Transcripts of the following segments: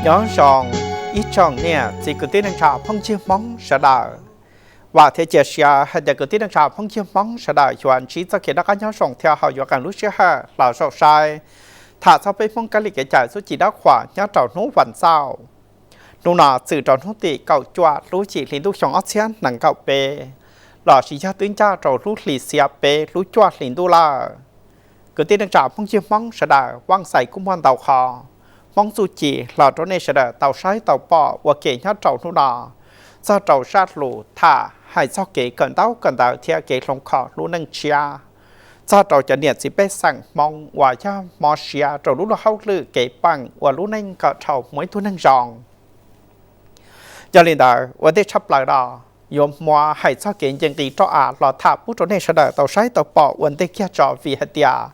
Nyob zoo ib tsoom niam txiv kwv tij neej tsa phooj ywg Hmoob sawv daws. Vam thiab cia siab hais tias kwv tij neej tsa phooj ywg Hmoob sawv daws yuav ntsib txoj kev noj qab nyob zoo thiab ho yuav qee lub sij hawm los zaum saib tham txog peb Hmoob kab li kev cai txuj ci dab qhuas nyob rau hnub vas xaum. Hnub no txwm rau hnub tim kaum cuaj lub yim hli ntuj xyoo ob txhiab nees nkaum peb, los sis yog twb ncaj rau lub hli xiab peb lub cuaj hli ntuj lawm. Kwv tij neej tsa phooj ywg Hmoob sawv daws, Vaj Xais kuj muaj ntau qhov Hmoob txuj ci los rau nej sawv daws tau saib tau pom ua ke nyob rau hnub no, txog rau zaj lus tham hais txog kev kawm ntaub kawm ntawv thiab kev hloov kho lub neej tshiab, txog rau cov niam txiv pej xeem Hmoob uas yog mob siab rau lub luag hauj lwm kev peem ua lub neej kom dhau mus ib tug neeg zoo. Yog li ntawd, ua ntej tshaj plaws no yuav muab hais txog kev nce nqis roj av los tham pub rau nej sawv daws tau saib tau pom ua ntej kiag tso, vim hais tias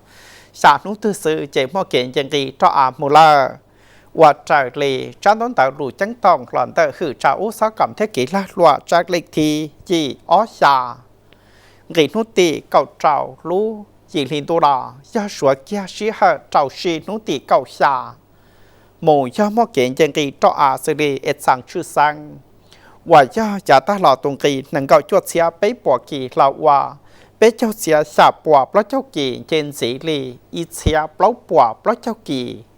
xya hnub twg xwb ces muaj kev nce nqis roj av mus lawm. Ua raws li tsab ntaub ntawv lus ceeb toom los ntawm hwm tsa ub xob kam thiab kev lag luam tsab leej thib yim ob xya, nqis hnub tim kaum rau lub yim hli ntuj no, yog suav kiag sij hawm rau sij hnub tim kaum xya mus yog muaj kev nce nqis roj av xws li es xaas tshwj xeeb uas yog yav tag los tus nqi nees nkaum cuaj txhiab peb puas kis los ua peb caug txhiab xya puas plaub caug kis nce ntxiv li ib txhiab plaub puas plaub caug kis.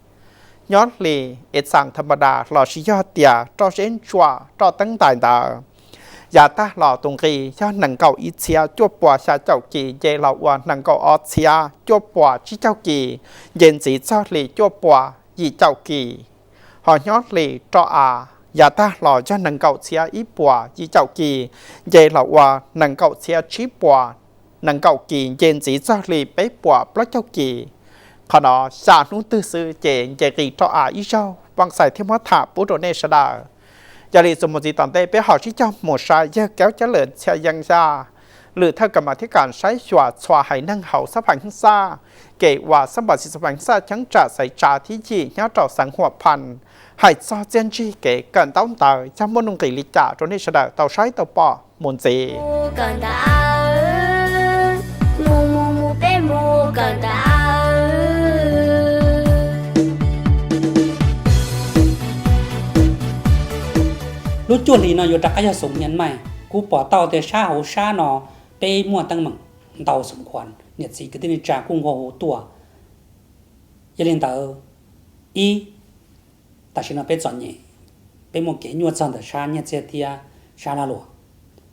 Nyob li es xaas tha ma das los sis yog tias roj zeb ntsuam roj teeb ntais ntawd, yav tag los tus nqi yog nees nkaum ib txhiab cuaj puas xya caum kis nce los ua nees nkaum ob txhiab cuaj puas tsib caug kis nce ntxiv txog li cuaj puas yim caum kis. Ho nyob li roj av, yav tag los yog nees nkaum txhiab ib puas yim caum kis nce los ua nees nkaum txhiab tsib puas nees nkaum kis nce ntxiv txog li peb puas plaub caug kis. Qhov no xya hnub twg xwb ces nce nqis roj av ib zaug, Vaj Xais thiaj muab tham pub rau nej sawv daws. Yog li txuas mus ntxiv tom ntej peb ho sib cog mus saib yawg Kaub Cab Lwm Txhiaj Yeeb Yaj, lwm thawj kam mas thiab kam saib xyuas txhua haiv neeg hauv xab phais Hmoob Xaj, kev ua xab npam xis xab phais Hmoob Xaj cheeb tsam xaiv tsa thib yim nyob rau xeev Huam Phas, hais txog txiaj ntsig kev kawm ntaub ntawv yog muaj nuj nqis li cas rau nej sawv daws tau saib tau pom mus ntxiv. Lub cuaj hlis no yuav rov qab yog xoom nyiaj maij, kuv pom tau tias sab hauv sab no peb muaj teeb meem ntau xom khuam, niam txiv kwv tij neej tsa kuj nqua hu tuaj. Yog li ntawd, ib, tam sim no peb txom nyem, peb muaj kev nyuaj txog ntawm sab nyiaj txiag thiab sab lag luam,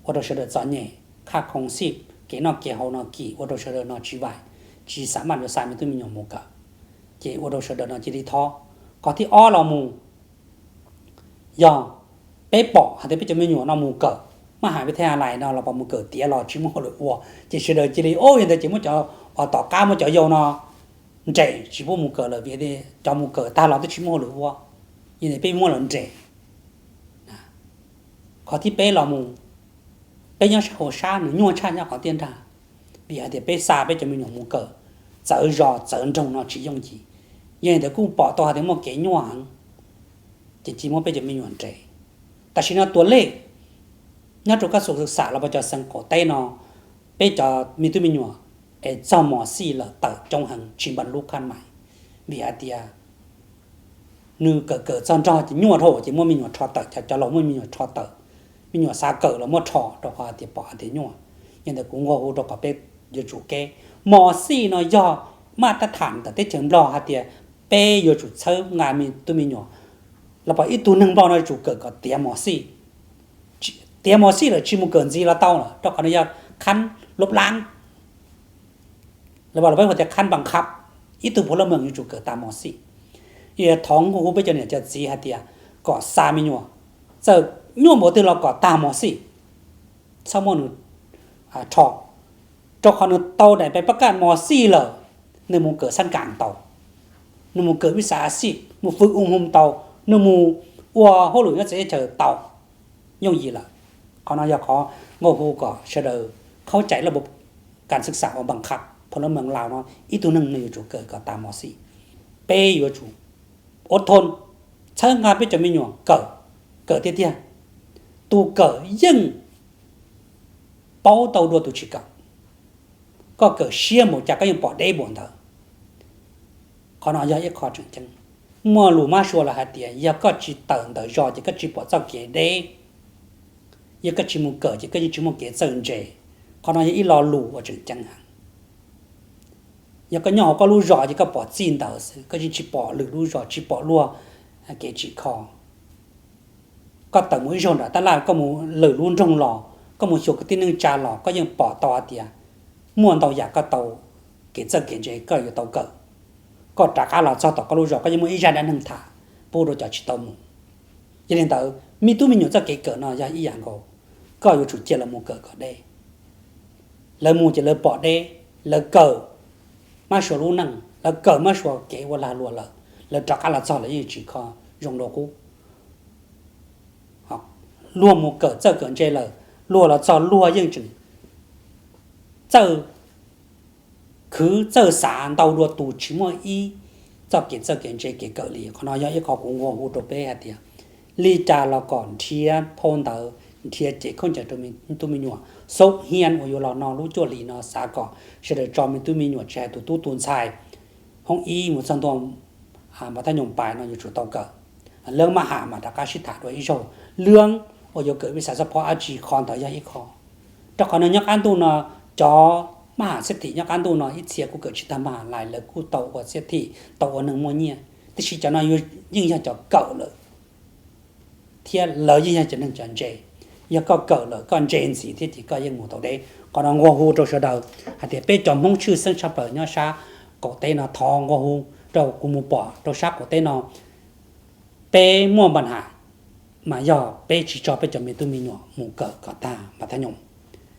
ua rau sawv daws txom nyem, khaj khoom xij kev noj kev haus no kim ua rau sawv daws no tsis vaim, tsis xam maj yuav xa me tub me nyuam mus kawm, ces ua rau sawv daws no cia li thob. Qhov thib ob los mus, yog peb pom hais tias peb cov me nyuam no mus kawm, maj hais peb thaj lais no los pom mus kawm tiav los tsis muaj hauj lwm ua, ces sawv daws cia li, o, yog ntawd ces muab cov, tom qab muab cov yau no nres tsis pub mus kawm lawm vim cov mus kawm tag los twb tsis muaj hauj lwm ua, yog ntawd peb muab lawv nres. Qhov thib peb los mus, peb nyob sab hauv sab nws nyuaj tshaj nyob qhov tiaj nrag, vim hais tias peb xa peb cov me nyuam mus kawm txawv zos txawv nroog no tsis yooj yim. Yog li ntawd kuj pom tau hais tias muaj kev nyuaj heev, ces cia muab peb cov me nyuam nres. Tam sim no tuam lej nyob rau kab xus xwm xam los pab cov xeev qaum teb no, peb cov me tub me nyuam es txog mos xij lawm tawm coob heev, tsis npaj lub khab mais, vim hais tias nws kawm kawm txog nrog ces nyuaj dhau ces muab me nyuam rho tawm, cov laus muab me nyuam rho tawm, me nyuam xav kawm los muab rho rau qhov hais tias pom hais tias nyuaj. Yog ntawd kuv nqua hu rau qhov peb yuav tsum kev mos xij no yog maj tab tham ntawm teb chaws Nplog hais tias peb yuav tsum txhawb nqa me tub me nyuam los pom ib tug neeg Nplog no yuav tsum kawm kom tiav mos xij. Tiav mos xij lawm tsis mus kawm ntxiv los tau lawm, rau qhov no yog khab lub lab, los peb hu tias khab npas khab, ib tug phuv lab mees yuav tsum kawm tag mos xij. Thov nqua hu peb cov niam cov txiv hais tias kom xa me nyuam, txawm nyuaj npaum twg los kom tag mos xij, txhob muab nws rho, rau qhov nws tau daim pes pab kaj mos xij lawm, nws mus kawm xab kas tau, nws mus kawm vij xav a xij, mus fwj u hmoo tau, nws mus ua hauj lwm nyob txawv teb chaws tau yooj yim lawm. Qhov no yog qhov nqua hu kom sawv daws khaub cai laj kas xwm xam uas npas khab phuv lab mees laus no, ib tug neeg nws yuav tsum kawm kom tag mos xij. Peb yuav tsum ua thoo txhawb nqa peb cov me nyuam kawm, kawm tiag tiag. Tus kawm yeej paub tau dua tus tsis kawm. Koj kawm siab npaum cas koj yeej pom deb npaum ntawd. Qhov no yog ib qho tseem ceeb. Muaj lus mab suav lawm hais tias yog koj tsis tawm ntawm zos ces koj tsis pom txoj kev deb, yog koj tsis mus kawm ces koj yeej tsis muaj kev txawj ntse. Qhov no yog ib lo lus uas tseem ceeb heev. Yog koj nyob hauv koj lub zos ces koj pom txij ntawd xwb, koj yeej tsis pom lwm lub zos, tsis pom luag kev tsim kho. Koj tawm mus ib zaug nram tab laj, koj mus lwm lub nroog los, koj mus xyuas kwv tij neej tsa los, koj yeej pom tau hais tias muaj ntau yam koj tau kev txawj kev ntse koj yuav tau kawm. Koj rov qab los txog tom koj lub zos koj yeej muaj ib zaj dab neeg tham pub rau cov tsis tau mus. Yog li ntawd me tub me nyuam txoj kev kawm no yog ib yam nkaus, koj yuav tsum cia lawv mus kawm kom deb. Lawv mus ces lawv pom deb, lawv kawm mab suav lub neej, lawv kawm mab suav kev ua lag luam lawm, lawv rov qab los txog lawv yeej tsis kho zoo dua qub. Luag mus kawm txawj kawm ntse lawm, luag los txog luag yeej tseem txawj khwv txawj xav ntau dua tus tsis muaj ib txoj kev txawj kev ntse kev kawm li. Qhov no yog ib qho kuv nqua hu rau peb hais tias li cas los kom nrhiav phau ntawv, nrhiav cev khaub ncaws rau tub me nyuam xub hias uas yuav los no lub cuaj hlis no, xav kom sawv daws tso me tub me nyuam tsis hais tus tub tus ntxhais hoob ib mus txog ntua mas thab nyoos pais no yuav tsum tau kawm. Lub maj ham mas rov qab sib tham dua ib zaug, lub uas yuav kawm vij xav xab phob dab tsi, qhov ntawd yog ib qho. Rau qhov no nyob qab ntuj no, cov maj ham xiab thim nyob qab ntuj no ib txhia kuj kawm tsis tag maj ham lais, lawv kuj tau ua xiab thim, tau ua neeg muaj nyiaj, tiam sis cov no yeej yog cov kawm lawm thiab lawv yeej yog cov neeg cov ntse. Yog koj kawm lawm koj ntse ntxiv thiab ces koj yeej mus tau deb. Qhov no nqua hu rau sawv daws hais tias peb cov Hmoob tshwj xeeb tshaj plaws nyob sab qaum teb no thov nqua hu rau kuv mus pom rau sab qaum teb no, peb muaj npa ham mas yog peb tsis tso peb cov me tub me nyuam mus kawm kom tag mas thab nyoos.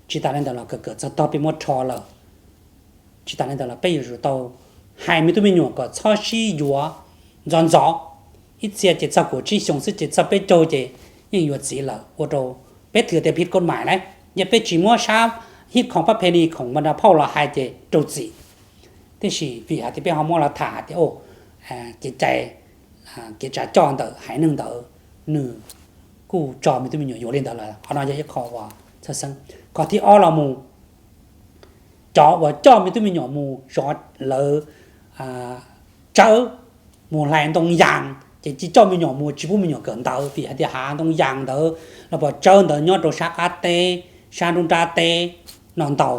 Tsis tas li ntawd los kawm kawm txog tog peb muab rho lawm, tsis tas li ntawd los peb yuav tsum tau hais me tub me nyuam kom txhob sib yuav ntxov ntxov. Ib txhia ces txog kaum tsib xyoos xwb ces txog peb caug ces yeej yuav txiv lawm, ua rau peb twb tias phiv koj mam lawm, yog peb tsis muab sab hib khoom pab phe ni khoom npa nra phauj los hais ces raug txim. Tiam sis vim hais tias peb ho muab los tham hais tias kev cai, kev tsa coj ntawm haiv neeg ntawd nws kuj tso me tub me nyuam yuav li ntawd lawm, qhov no yog ib qho uas txhawj xeeb. Qhov thib ob los mus, cov uas coj me tub me nyuam mus zov lawv tsawb, mus hlais ntoo yas ces tsis coj me nyuam mus, tsis pub me nyuam kawm ntawv vim hais tias hav ntoo yas ntawd los pom tsawb ntawd nyob rau sab qab teb, sab nruab nrab teb no ntau.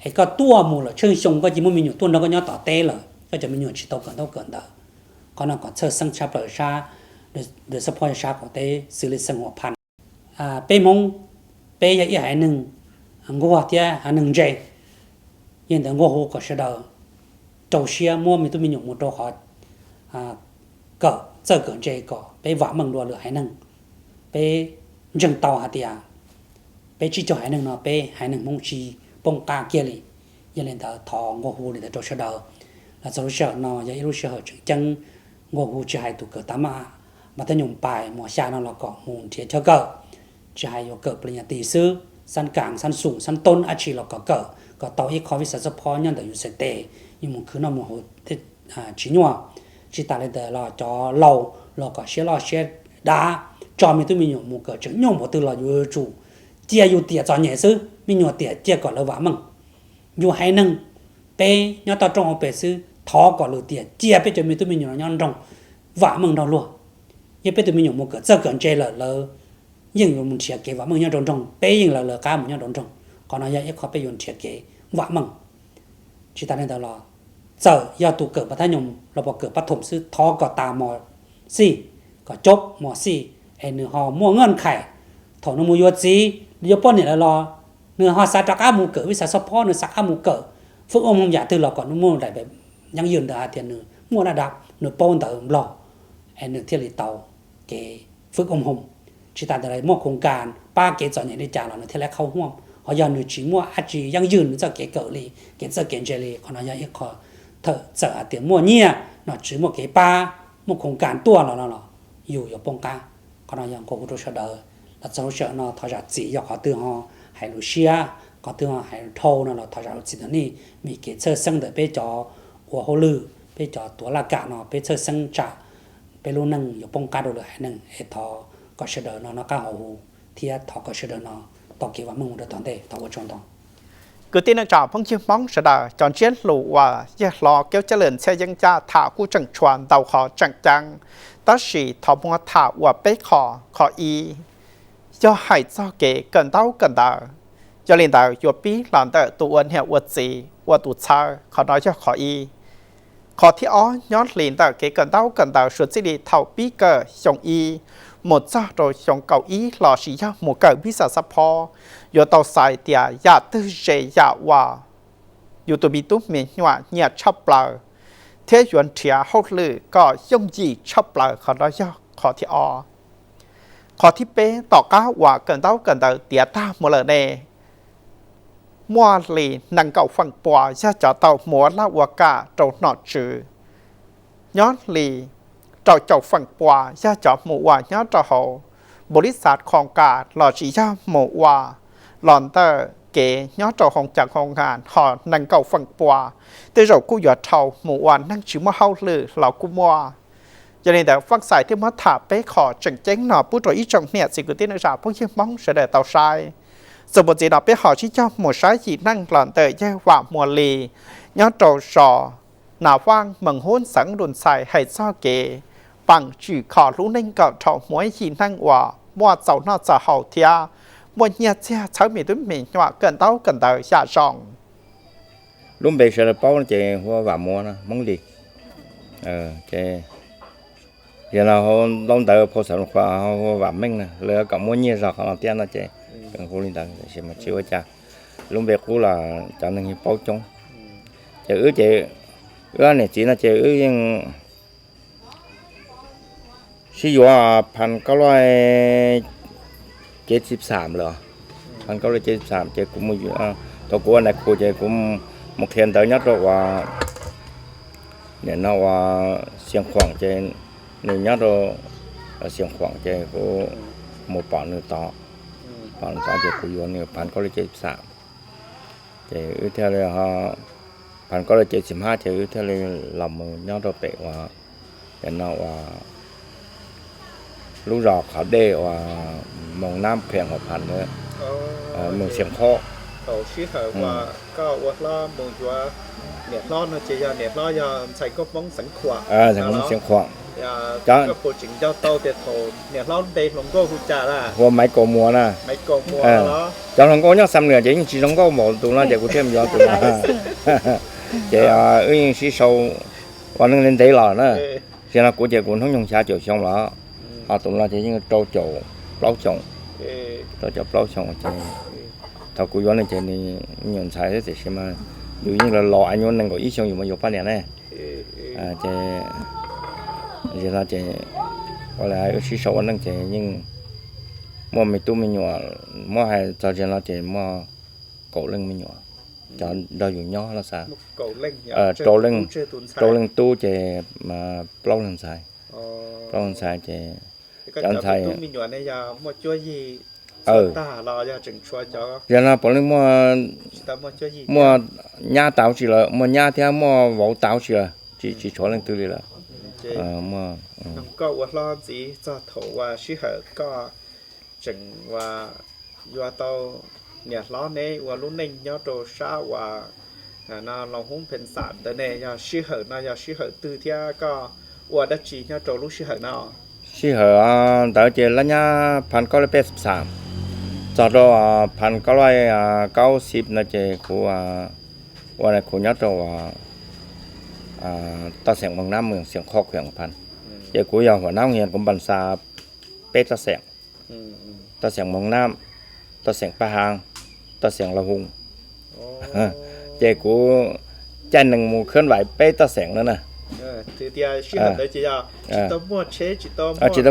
Es koj tuaj mus lawm tsheej xyoo koj cia muab me nyuam tuaj nrog koj nyob tom teb lawm, koj cov me nyuam tsis tau kawm ntaub kawm ntawv. Qhov no kom txhawj xeeb tshaj plaws sab, dawm xab phob sab qaum teb xws li xeev huam phas. Peb Hmoob, peb yog ib haiv neeg nquag thiab haiv neeg ntse, yog ntawd nquag hu kom sawv daws rau siab muab me tub me nyuam mus rau qhov kawm txawj kawm ntse kom peb vam meej dua lwm haiv neeg. Peb ntseeg tau hais tias peb tsib caug haiv neeg no peb haiv neeg Hmoob tsis poob qab kiag li. Yog li ntawd thov nquag hu li ntawd rau sawv daws. Los txog lub sij hawm no yog ib lub sij hawm tseem ceeb, nquag hu tsis hais tus kawm tab maj, mas thab nyoos pais mos xya no los kom mus nrhiav chaw kawm, tsis hais yuav kawm pli nyas tis xwb, xab kas xab xum xab toob dab tsi los kom kawm kom tau ib qho vij xav xab phob nyob ntawm yus xes tes, yus mus khwv noj mus haus thiaj tsis nyuaj. Tsis tas li ntawd los cov laus los kom siab loj siab dav, tso me tub me nyuam mus kawm tseem nyuaj npaum twg los yus yuav tsum cia yus tiam txom nyem xwb, me nyuam tiam cia kom lawv vam meej. Yus haiv neeg, peb nyob toj roob hauv pes xwb, thov kom lwm tiam cia peb cov me tub me nyuam nyob nroog, vam meej nrog luag. Yog peb tus me nyuam mus kawm txawj kawm ntse lawm lawv yeej yuav mus nrhiav kev vam meej nyob rau nroog, peb yeej lawv lawv qab mus nyob rau nroog. Qhov no yog ib qho peb yuav nrhiav kev vam meej. Tsis tas li ntawd los txawm yog tus kawm pas thab nyoos los puas kawm pab thoom xwb, thov kom tas mos xij, kom cob mos xij, es nws ho muaj nqaj khais, thaum nws mus yuav txiv yuav poj niam lawm los nws ho xav rov qab mus kawm vij xav xab phob, nws xav qab mus kawm fwb ua hmoo yam twg los kom nws muaj daim yeeb ywj ntawd hais tias nws muaj dab dab nws paub ntawv Nplog, es nws thiaj li tau kev fwb ua hmoo. Tsis tas ntawd los muaj khoos kas pab kev txom nyem li cas los nws thiaj li qhaub huaj. Ho yog nws tsis muaj dab tsi yeeb ywj nws txoj kev kawm li, kev txawj kev ntse li, qhov no yog ib qho thawm txawm hais tias muaj nyiaj nom tswv muaj kev pab, muaj khoos kas tuaj los no los yus yuav poob qab. Qhov no yog nqua hu rau sawv daws. Los txog lub sij hawm no thov zam txim yog qhov twg ho hais lus siab, qhov twg ho hais dhau no los thov zam lub txim ntawm nej, vim kev txhawj xeeb ntawm peb cov ua hauj lwm, peb cov tuav laj kam no peb txhawj xeeb tsam peb lub neej yuav poob qab rau lwm haiv neeg, es thov kom sawv daws no noj qab haus huv thiab thov kom sawv daws no tau kev vam meej mus rau tom ntej. Thov ua tsaug ntau. Kwv tij neej tsa phooj ywg Hmoob sawv daws, cov ntsiab lus uas yawg hlob Keub Caj Lwm Ntxhiaj Yeeb Caj tham kuj tseem tshuav ntau qhov tseem ceeb, tab sis thov muab tham ua peb qho. Qhov ib, yog hais txog kev kawm ntaub kawm ntawv, yog li ntawd yuav pib los ntawm tus ua niam ua txiv ua tus txhawb, qhov no yog qhov ib. Qhov thib ob, nyob li ntawm kev kawm ntaub kawm ntawv suav txij li thaum pib kawm xyoo ib mus txog rau xyoo kaum ib los sis yog mus kawm vij xas xab phob, yuav tau xaiv tias yam twg ze yam uas yus tus me tub me nyuam nyiam tshaj plaws thiab yuav nrhiav hauj lwm kom yooj yim tshaj plaws, qhov no yog qhov thib ob. Qhov thib peb, tom qab uas kawm ntaub kawm ntawv tiav tag mus lawm ne, muaj li nees nkaum feem pua yog cov tau mus ua laj ua kam rau nom tswv. Nyob li rau caum feem pua yog cov mus ua nyob rau hauv npaum li xav khoos kas los sis yog mus ua los ntawm kev nyob rau hoo cas hoo nkas, ho nees nkaum feem pua tej zaum kuj yuav dhau mus ua neeg tsis muaj hauj lwm los kuj muaj. Yog li ntawd Faj Xais thiaj muab tham peb qho tseem ceeb no pub rau ib tsoom niam txiv kwv tij neej tsa phooj ywg Hmoob sawv daws tau saib. Txuas mus ntxiv no peb ho sib cog mus saib yim neeg los ntawm yawg Vam Muas Lis nyob rau zos Nas Vaj, moos Hub, xeev Lus Ntxhais hais txog kev peem tswm kho lub neej kom dhau muaj yim neeg uas muaj txaus noj txaus haus thiab muaj nyiaj txiag txhawb me tub me nyuam kawm ntaub kawm ntawv yam zoo. Lub npe sawv daws paub ces hu ua Vam Muas no, Hmoob Lis. Ces yog no ntau ntawd phau xeem Lus Khuam hu ua Vam Meej na, lawv kom muab nyiaj zog qhov no thiab no ces hu li ntawd, tsis ua cas. Lub npe qub los cov neeg yeej paub coob. Ces wb ces wb niam txiv no ces wb yeej sib yuav phav kaub laj cev txij xam lawm. Phav kaub laj cev txij xam ces kuv mus, thaum kuv ua nais khu ces kuv mus qhia ntawv nyob rau uas nim no uas Xiav Khuam ces nws nyob rau Xiav Khuam ces kuv mus pom nws tod, pom nws tod ces kuv yuav nws phav kaub laj cev txij xam. Ces wb thiaj li phav kaub laj cev txij xam ces wb thiaj li los mus nyob rau pem uas nim no uas lub zos qhov dej uas Moos Nab Kheem Hauv Phav ntawd, moos Xiav Khuam. Koj ua hlob mus yuav niam hlob no ces yog niam hlob yog ntxhais nkauj Hmoob xeev Khuam. Ntxhais nkauj Hmoob xeev Khuam. Koj puas tseem nco tau tias thaum niam hlob npe hluas nkauj hu cas na? Hu ua Maiv Kaus Muas na. Cov hluas nkauj nyob Xam Nuas ces yeej tsis zoo nkauj npaum tus no ces kuv thiaj mus yuav tus no. Ces wb yeej sib sau ua neej ntev ntev los na. Tiam no kuv ces kuv hnub nyoog xya caum xyoo los, ho tus no ces yeej rau caum plaub xyoo. Rau caum plaub xyoo ces thaum kuv yuav nws ces nws me nyuam ntxhais xwb tiam sis mas yus yeej los los, a, nyuam nees nkaum ib xyoo yus mas yuav poj niam ne. Ces zaum no ces ua li wb sib sau ua neej ces yeej muaj me tub me nyuam, muab hais txog zaum no ces muaj kaum leej me nyuam, cov nrog yus nyob los xav. Rau leej tub ces plaub leeg ntxhais. Plaub leeg ntxhais ces cov ntxhais zaum no puav leej muaj, muaj nyab tau tsis lawm, muaj nyab thiab muaj vauv tau tsis lawm, tsis tshuav leej twg li lawm. Koj ua hlob ntxiv txog thaum uas sij hawm koj tseem uas yuav tau niam hlob neb ua lub neej nyob rau sab uas no Loos Hub Pheej Xam ntawd ne, yog sij hawm no yog sij hawm twg thiab koj ua dab tsi nyob rau lub sij hawm no? Sij hawm ntawd ces lab nyab phav kaub laj peb xam, txog rau phav kaub laj kaub xib no ces kuv ua nais khu nyob rau toj xeem Moos Nab, moos Xiav Khuam, khueem Phan. Ces kuv yog huam nab hias, kuv npas xa peb toj xeem, toj xeem Moos Nab, toj xeem Paj Haav, toj xeem Loos Hub. Ces kuv caij nees mus khab vais peb toj xeem no na. Tsis tau muaj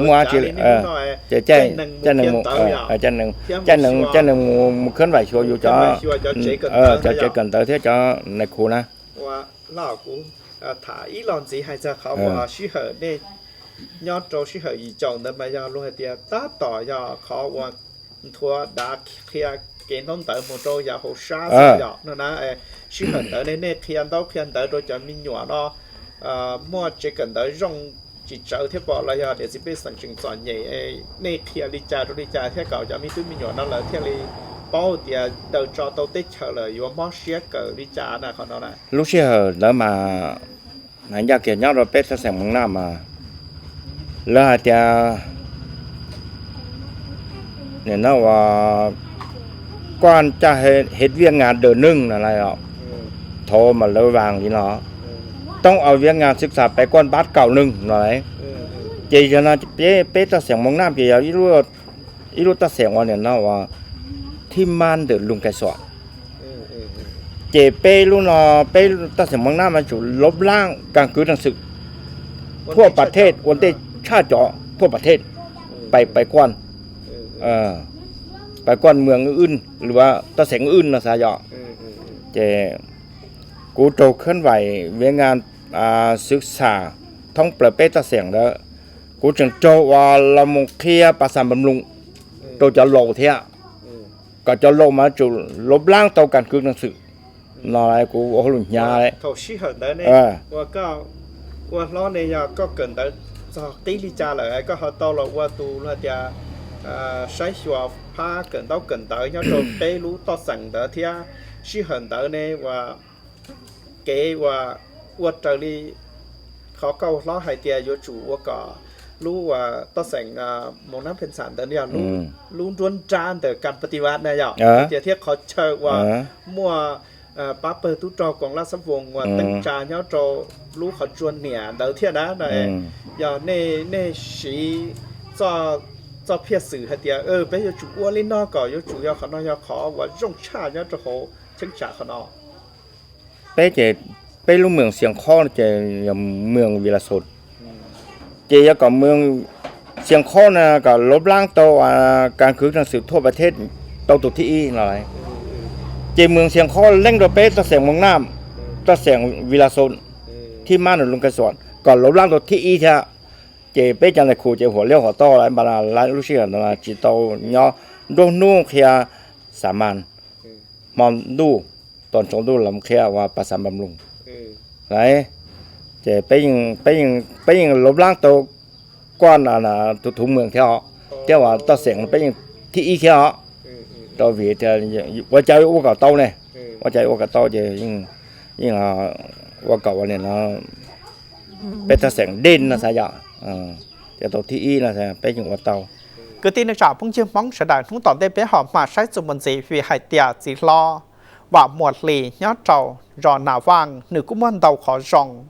dab tsi li, caij nees, caij nees mus khab vais xyuas yus cov, cov tsev kawm ntawv thiab cov nais khu na. Tham ib los ntxiv hais txog qhov uas sij hawm nej nyob rau sij hawm yim caum ntawd mas yog luag hais tias tab tom yog qhov uas nthuav dav qhia kev ntaub ntawv mus rau yav hauv sab xwb yom no na. Sij hawm ntawd ne nej qhia ntaub qhia ntawv rau cov me nyuam no, muaj tsev kawm ntawv zoo tsis tsawg thiab pom los yog niam txiv pej xeem tseem txom nyem, nej qhia li cas rau li cas thiab kom cov me tub me nyuam no lawv thiaj li paub tias daws tso tau teb chaws lawm yuav mob siab kawm li cas na qhov no na. Lub sij hawm ntawd mas, hais ncaj kiag nyob rau peb toj xeem Moos Naj mas lawv hais tias nim no uas koj caj hej viaj ngas daws neeg no, thaum mas lawv vas li no, toob aus viaj ngas xwb xas peb koj npab kaum neeg no. Ces yog no peb toj xeem Moos Naj ces yog ib lub toj xeem uas nim no uas thib mab ntawm Loos Kais Xuam. Ces peb lub no, peb toj xeem Moos Naj mas tsum lov laab kas kwv tag xwm thuaj pas thej ua ntej tshaj cov thuaj pas thej, pais, pais kuaj, pais kuaj mws wj, toj xeem wj no xav yom. Ces kuv raug khab vais viaj ngas xwb xas thoob plaws peb toj xeem ntawd, kuv tseem raug uas los mus qhia pas xas npas mloog rau cov laus thiab, kom cov laus mas tsum lov laab tau kas kwv tag xwm no. Kuv ua hauj lwm hnyav. Thaum sij hawm ntawd ne, ua hlob ne, yog koj kawm ntawv txog qib li cas lawm koj ho tau los ua tus hais tias saib xyuas phab kawm ntaub kawm ntawv nyob rau peb lub toj xeem ntawd thiab? Sij hawm ntawd ne uas kev uas ua raws li qhov koj ua hlob hais tias yuav tsum ua kom lub uas toj xeem Moos Nab Pheej Xas ntawd yog lub nruab nrab ntawm Kas Pas Tis Vas na yom, hais tias thiab qhov chaw uas muaj pab pawg tub rog Koos Laj Xab Voos uas teeb tsa nyob rau lub qhov tsua niam ntawd thiab na. Yog nej siv txoj phiaj xwm hais tias peb yuav tsum ua li no kom yuav tsum yog qhov no yog qhov uas zoo tshaj nyob rau hauv cheeb tsam qhov no. Peb ces peb lub moos Xias Khob ces yog moos Vij Las Xos, ces yog kom moos Xias Khob na kom lov laab tau kas kwv tag xwm thuaj pas thej tau tus thib ib no. Ces moos Xias Khob leej rau peb toj xeem Moos Naj, toj xeem Vij Las Xos, thib mab ntawm Loos Kais Xuam kom lov laab tau thib ib thiab. Ces peb cov ntawd khu ces huam liab huam tau lawm, lub sij hawm ntawd tsis tau nyob nruab hnub qhia xav mas, hmo ntuj, tom tsaus ntuj los qhia uas pas xav npas mloog. Ces peb yeej lov laab tau koj tus thum moos thiab os, thiab uas toj xeem peb yeej thib ib thiab os. Rau vim ua cas ua kom tau ne, ua cas ua kom tau ces yeej ua kom ua li no peb toj xeem dej no xav yom, ces tau thib ib no peb yeej ua tau. Kwv tij neej tsa phooj ywg Hmoob sawv daws, hnub tom ntej peb ho mam saib txuas mus ntxiv vim hais tias txiv hlob Vam Muas Hlis nyob rau zos Nas Vaaj nws kuj muaj ntau qhov zoo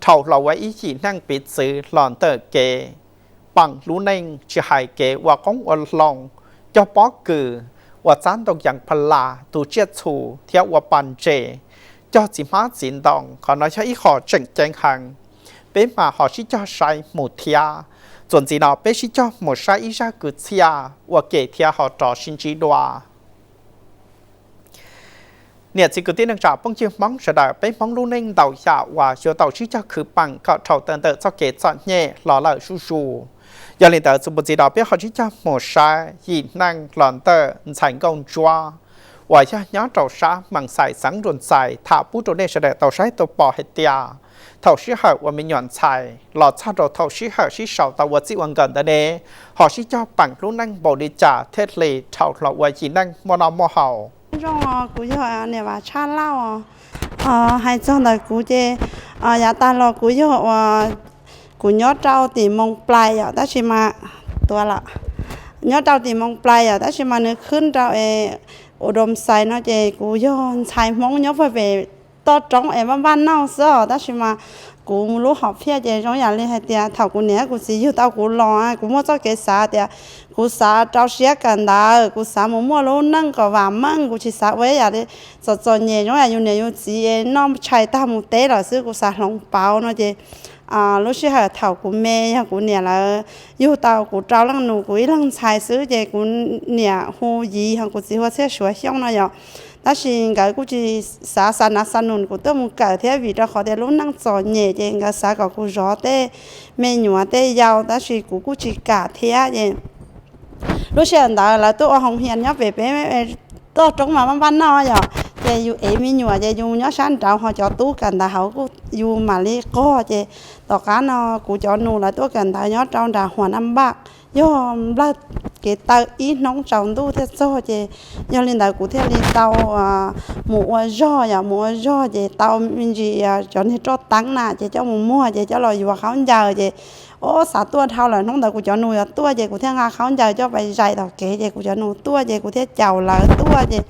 dhau los ua ib yim neeg piv txwv los ntawm kev paam lub neej, tsis hais kev ua qoob ua loo, cog pob kws, ua txab ntoo yas pha las, tu tsiaj txhu thiab ua pa ntses, cog txiv hmab txiv ntoo. Qhov no yog ib qho tseem ceeb heev, peb mas ho sib cog saib mus thiab. Txuas ntxiv no peb sib cog mus saib ib zaj kwv txhiaj ua ke thiab ho rov sib ntsib dua. Niam txiv kwv tij neej tsa phooj ywg Hmoob sawv daws, peb Hmoob lub neej ntau yam uas yuav tau sib cog khwv peem kom dhau tawm ntawm txoj kev txom nyem los lawm zuj zus. Yog li ntawd txuas mus ntxiv no peb ho sib cog mus saib yim neeg los ntawm ntxhais Nkauj Ntsuab uas yog nyob rau sab Mees Xais xeev Nruas Ntxais tham pub rau nej sawv daws tau saib tau pom hais tias thaum sij hawm uas me nyuam ntxhais los txog rau thaum sij hawm sib sau tau ua txij ua nkawm ntawd ne, ho sib cog peem lub neej npaum li cas thiaj li dhau los ua yim neej muaj noj muaj haus. Zoo, kuv yog niam Vam Tshaj Lauj. Hais txog ntawm kuv ces yav tag los kuv yog uas kuv nyob rau tim Moos Plais yom, tab sis mas tuav lawm, nyob rau tim Moos Plais yom, tab sis mas nws khwb rau es Uas Doom Xais no ces kuv yog ntxhais Hmoob nyob puag pem toj roob es npaj npaj nauj xwb os, tab sis mas kuv lub hom phiaj ces zoo yam li hais tias thaum kuv niam kuv txiv yug tau kuv los, kuv muaj txoj kev xav tias kuv xav rau siab kawm ntawv, kuv xav mus muaj lub neej kom vam meej, kuv tsis xav ua ib yam li txom txom nyem zoo yam yus niam yus txiv noj tshais tag mus teb lawm xwb, kuv xav hloov pauv no ces lub sij hawm thaum kuv me yog kuv niam lawv yug tau kuv rau leej nus, kuv ib leeg ntxhais xwb ces kuv niam hu Yiv, ho kuv txiv hu Txhiaj Suav Xyooj no yom. Tab sis nkawd kuj tsis xav xa nav xa nus kuv tuaj mus kawm thiab, vim rau qhov tias lub neej txom nyem ces nkawd xav kom kuv zov tej me nyuam tej yau, tab sis kuv kuj tsis kam thiab ces lub sij hawm ntawd lawv tuaj ua hoo hias nyob pem peb toj roob mas npaj npaj noj yom, ces yus ev me nyuam ces yus nyob sab nraud, ho cov tub kawm ntawv hauv kuj yus mam li qog. Ces tom qab no kuv cov nus lawv tuaj kawm ntawv nyob rau nram Huas Naj Npaj, yog nplawg kev taw ib hnub tsaus ntuj thiaj txog. Ces yog li ntawd kuv thiaj li tau mus ua zog, yog mus ua zog ces tau me ntsis cov niag roj teeb na ces coj mus muag ces coj los yuav khaub ncaws ces, o, xav tuaj dhau lawm, hnub ntawd kuv cov nus yuav tuaj ces kuv thiaj nqa khaub ncaws coj pais zais tom kev ces kuv cov nus tuaj ces kuv thiaj caum lawv tuaj ces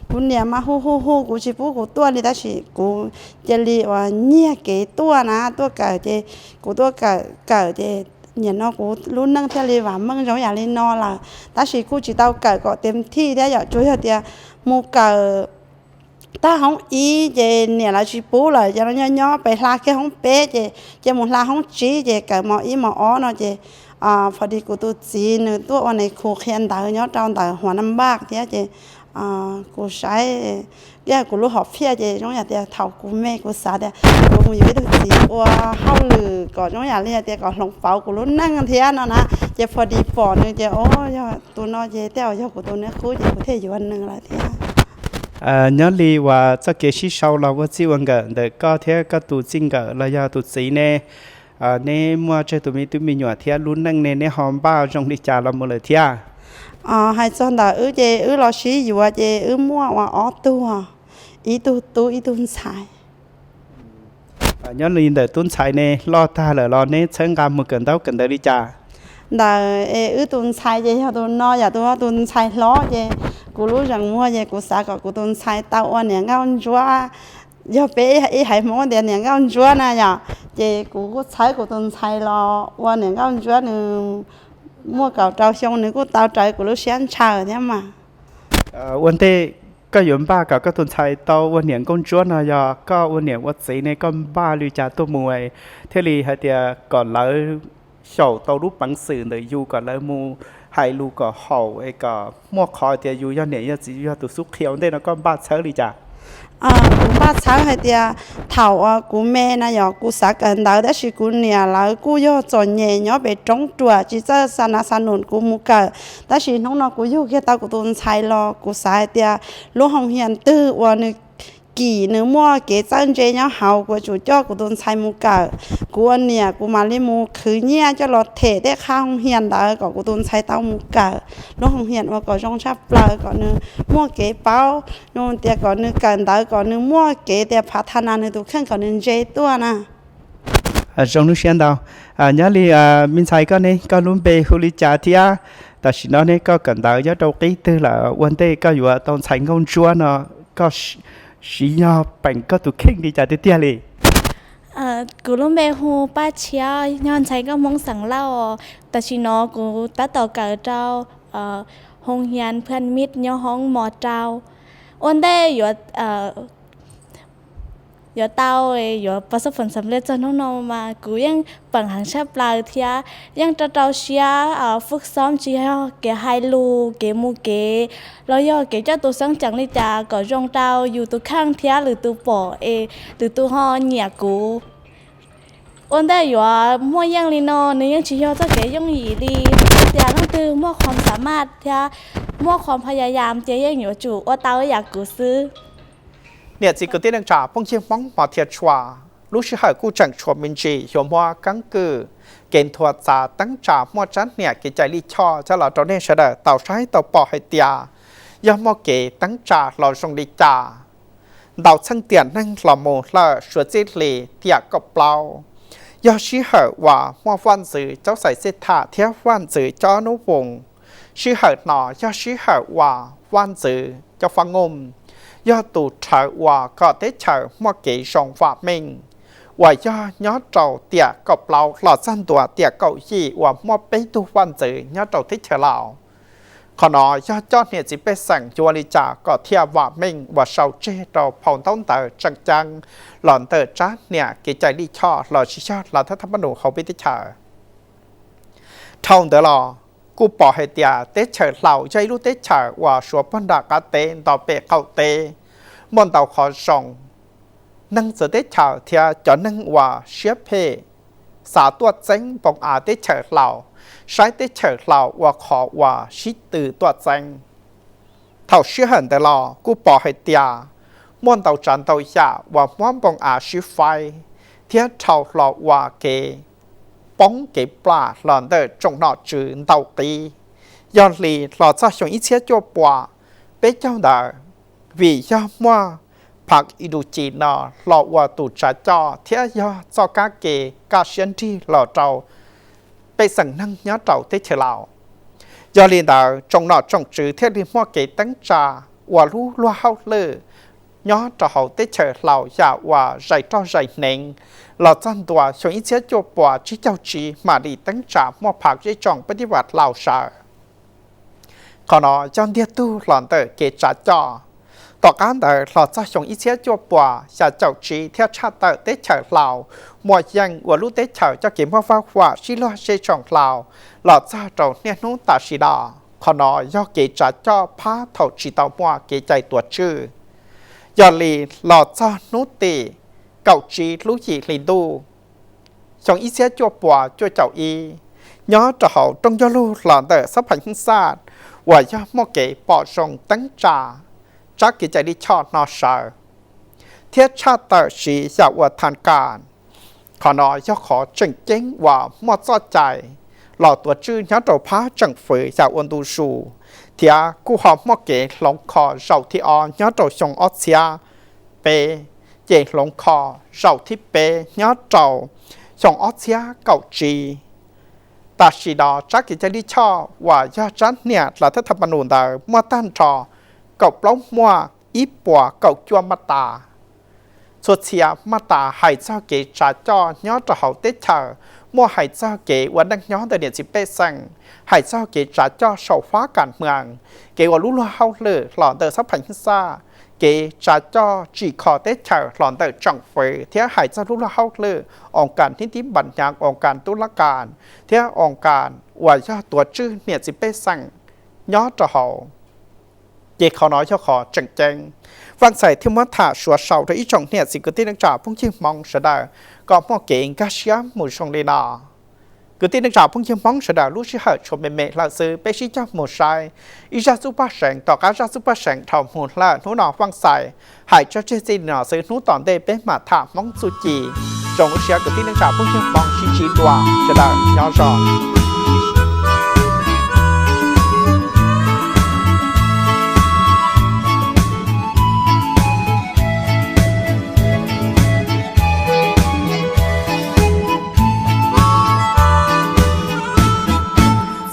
kuv niam mas hu hu hu kuv tsis pub kuv tuaj li tab sis kuv cia li uas nyiag kev tuaj na, tuaj kawm ces kuv tuaj kawm kawm ces nim no kuv lub neej thiaj li vam meej zoo yam li no lawm. Tab sis kuj tsis tau kawm kom tes thij thiab yom, tsuas yog tias mus kawm tag hoob ib ces niam lawv tsis pub lawm ces no nyob nyob pes hla kiag hoob peb ces cia mus hla hoob tsib ces kawm mos ib mos ob no ces, pho dis kuv tus txiv nws tuaj ua nes khu qhia ntawv nyob rau ntawm Huas Nam Npaj thiab ces kuv saib, kuv lub hom phiaj ces zoo yam tias thaum kuv me kuv xav tias kuv mus yuav ib tug txiv ua hauj lwm kom zoo yam li tias kom hloov pauv kuv lub neej thiab no na, ces pho dis pom nws ces o, yog tus no ces tej zaum yog kuv tus neb qub ces kuv thiaj yuav nws lawm thiab. Nyob li uas txoj kev sib sau los ua txij ua nkawm ntawm koj thiab koj tus txij nkawm los yog tus txiv ne, neb muaj tsawg tus me tub me nyuam thiab lub neej ne neb ho npaj zoo li cas los mus lawm thiab? Hais txog ntawm wb ces wb los sib yuav ces wb muaj ua ob tug, ib tug tub ib tug ntxhais. Nyob li ntawm tub ntxhais ne loj tag lawm los neb txhawb nqa mus kawm ntaub kawm ntawv li cas? Ntawm es wb tus ntxhais ces yog tus no yom, tus tus ntxhais hlob ces kuv lub zeem muag ces kuv xav kom kuv tus ntxhais tau ua niam nkauj ntsuab. Yog peb ib haiv Hmoob tias niam nkauj ntsuab na yom, ces kuv kuj txhawb kuv tus ntxhais los ua niam nkauj ntsuab, nws muaj kaum rau xyoo nws kuj tau raws kuv lub siab ntshaw thiab mas. Ua ntej koj yuav npaj kom koj tus ntxhais tau ua niam nkauj ntsuab no yog koj ua niam ua txiv ne koj npaj li cas tuaj mus thiaj li hais tias kom lawv xyaum tau lub peev xwm ntawm yus kom lawv mus hais lus kom haum es kom muaj qhov tias yus yog niam yog txiv yus yog tus xub qhia ua ntej no koj npaj txhawb li cas? Kuv npaj txhawb hais tias thaum uas kuv me na yog kuv xav kawm ntawv tab sis kuv niam lawv kuj yog txom nyem nyob pem roob ruam tsis txawj xa nav xa num kuv mus kawm. Tab sis hnub no kuv yug kiag tau kuv tus ntxhais los kuv xav hais tias lub hoo hias twg uas nws kim nws muaj kev txawj ntse nyob hauv kuv yuav tsum coj kuv tus ntxhais mus kawm. Kuv ua niam kuv mam li mus khwv nyiaj coj los them tej qhab hoo hias ntawd kom kuv tus ntxhais tau mus kawm lub hoo hias uas kom zoo tshaj plaws kom nws muaj kev paub, tias kom nws kawm ntawv kom nws muaj kev tias phav tha nas nws tus kheej kom nws ntse tuaj na. Zoo lub siab ntau. Nyob li me ntxhais koj ne koj lub npe hu li cas thiab tam sim no ne koj kawm ntawv nyob rau qib twg lawm ua ntej koj yuav tau ntxhais nkauj ntsuab no koj siv yog peem koj tus kheej li cas tiag tiag li? Kuv lub npe hu Paj Tshiab, yog ntxhais nkauj Hmoob xeem Lauj. Tam sim no kuv tab tom kawm rau hoo hias Phaj Mib nyob hoob mos rau. Ua ntej yuav yuav tau yuav pas xab phoom xam lej txog hnub no mas kuv yeej peem heev tshaj plaws thiab yeej rau rau siab fwj xoob tsis yog kev hais lus kev mus kev los yog kev coj tus xeeb ceem li cas kom zoo rau yus tus kheej thiab lwm tus pom es lwm tus ho nyiam kuv. Ua ntej yuav muaj yeej li no nws yeej tsis yog txoj kev yooj yim li, tias leej twg muaj qhov xam maj thiab muaj qhov pha ya yam ces yeej yuav tsum ua tau ib yam kuv xwb. Niam txiv kwv tij neej tsa phooj ywg Hmoob hmov thiab tshua, lub sij hawm kuj tseem tshuav me ntsis yuav muab keeb kwm kev nthuav txav teeb tsa muaj tsab niam kev cai lij choj coj los rau nej sawv daws tau saib tau pom hais tias yog muaj kev teeb tsa hlo zoo li cas. Ntau txheej tiam neeg los mus lawm suav txij hli tiam kaum plaub, yog sij hawm uas muaj vaj ntxwv Cauv Xais Xej Tham thiab vaj ntxwv Cauv Nub Voos, sij hawm no yog sij hawm uas vaj ntxwv Cauv Fab Ngoos yog tus rhawv ua kom teb chaws muaj kev zoo vam meej, uas yog nyob rau tiam kaum plaub los txog ntua tiam kaum yim uas muaj peb tug vaj ntxwv nyob rau teb chaws Laus. Qhov no yog coj niam txiv pej xeem yuav ua li cas kom thiaj vam meej uas sau tseg rau phau ntaub ntawv tseem ceeb los ntawm tsab niam kev cai lij choj los sis yog lav thab thab pab nus hauv peb teb chaws. Dhau ntawd los kuj pom hais tias teb chaws Laus yog ib lub teb chaws uas suav puag nram qab teb nto pem qaum teb, muaj ntau qhov zoo. Neeg txawv teb chaws thiab cov neeg uas siab phem xav tuaj txeeb npoo av teb chaws Laus, saib teb chaws Laus ua qhov uas sib tw tuaj txeeb. Thaum sij hawm ntawd los kuj pom hais tias muaj ntau tsav ntau yam uas muab npoo av sib faib thiab dhau hlo ua kev poob kev plam los ntawm tsoom nom tswv ntau qib. Yog li los txog xyoo ib txhiab cuaj puas peb caug ntawd, vim yog muaj phav i du ci no los ua tus tsav coj thiab yog txoj kab ke kaj siab nrig los rau pej xeem neeg nyob rau teb chaws Laus. Yog li ntawd, tsoom nom tsoom tswv thiaj li muaj kev teeb tsa ua lub luag hauj lwm nyob rau hauv teb chaws Laus yam uas zais roj zais hneev los txog ntua xyoo ib txhiab cuaj puas tsib caug tsib mam li teeb tsa muaj phav zej tsoom pab tiv vas Laus sawv. Qhov no yog ntiag tug los ntawm kev tsav coj. Tom qab ntawd los txog xyoo ib txhiab cuaj puas xya caum tsib thiaj tshaj tawm teb chaws Laus muaj yeej ua lub teb chaws coj kev muaj vaj huam sib luag zej tsoom Laus los txog rau niaj hnub tam sim no. Qhov no yog kev tsav coj phab thaum tsis tau muaj kev cai tuav tswj. Yog li los txog hnub tim kaum tsib lub yim hli ntuj xyoo ib txhiab cuaj puas cuaj caum ib, nyob rau hauv rooj ncauj lug los ntawm xab phais hwj xaj uas yog muaj kev pom zoo teeb tsa tsab kev cai lij choj no sawv thiab tshaj tawm siv yam ua thas kas. Qhov no yog qhov tseem ceeb uas muaj txoj cai los tuav tswj nyob rau phab tseem fwv yam ua ntu zus, thiab kuj ho muaj kev hloov kho zaum thib ob nyob rau xyoo ob txhiab peb, ces hloov kho zaum thib peb nyob rau xyoo ob txhiab kaum tsib. Tam sim no tsab kev cai lij choj uas yog tsab hniam lav thab thas mas nus ntawd muaj tag nrho kaum plaub muaj ib puas kaum cuaj maj tas. Txhua txhia maj tas hais txog kev tsav coj nyob rau hauv teb chaws, muaj hais txog kev ua neej nyob ntawm niam txiv pej xeem, hais txog kev tsav coj saum fab kas hmwam, kev ua lub luag hauj lwm los ntawm xab phais hwj xaj, kev tsav coj tsim kho teb chaws los ntawm tsoom fwv thiab hais txog lub luag hauj lwm oo kas hnib tib npas hnyav, oo kas tub lab kas thiab oo kas uas yog tuav tswj niam txiv pej xeem nyob rau hauv. Ces qhov no yog qhov tseem ceeb, Vaj Xais thiaj muab tham suav sau rau ib tsoom niam txiv kwv tij neej tsa phooj ywg Hmoob sawv daws kom muaj kev nkag siab mus zoo li no. Kwv tij neej tsa phooj ywg Hmoob sawv daws, lub sij hawm tshuav me me lawm xwb, peb sib cog mus saib ib zaj txuj paj seev. Tom qab zaj txuj paj seev dhau mus lawm, hnub no Vaj Xais hais tso tseg txij li no xwb, hnub tom ntej peb mam tham Hmoob txuj ci. Zoo lub siab kwv tij neej tsa phooj ywg Hmoob, sib ntsib dua, sawv daws nyob zoo.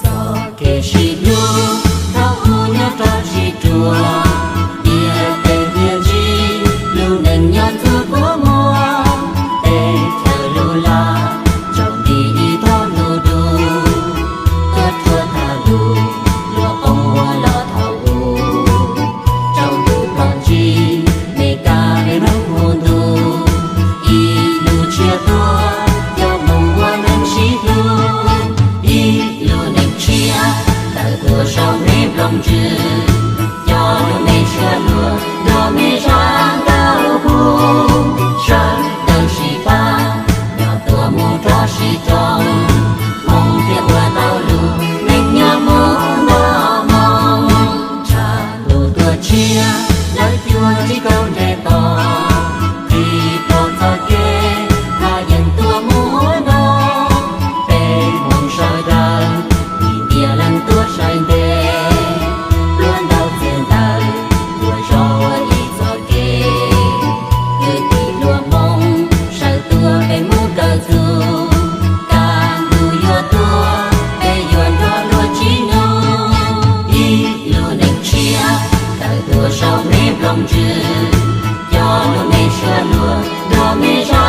Txoj kev sib hlub thaum ub nyob rau tsis ruam, tiam tes tiam ntsig lub neej nyob ntxuav kua muag, peb chaw lub laj tsaus nti ib tog lub dub, tuaj rhuav tag lub luag qoob ua los thaum ub, tsaus ntuj pom ntsis, me kab me noog hu ntu, ib lub tshiab tuaj coj moo ua neej sib hlub, ib lub neej tshiab tawm tuaj saum me nplooj ntsws, coj lub me suab luag nrog me zaj nkauj hu, sawv daws sib pab, nyob tuaj mus rau sib rau, Hmoob thiaj ua tau lub neej nyob mus nto moo. Tshav ntuj tuaj tshiab, lawv cuab tsis kaum nres tos, ris pluag txoj kev, thaj yeeb tuaj mus ua noj, peb Hmoob sawv daws, ib tiam leej tuaj saib ntev, pluag ntau txiag ntawv, tuaj zov ib txoj kev. Kwv tij hluas Hmoob sawv tuaj peb mus kawm txuj, kaj ntug yuav tuaj peb yuav nrog luag tsim nyog, ib lub neej tshiab tawm tuaj saum me nplooj ntsws, coj lub me suab luag nrog me zaj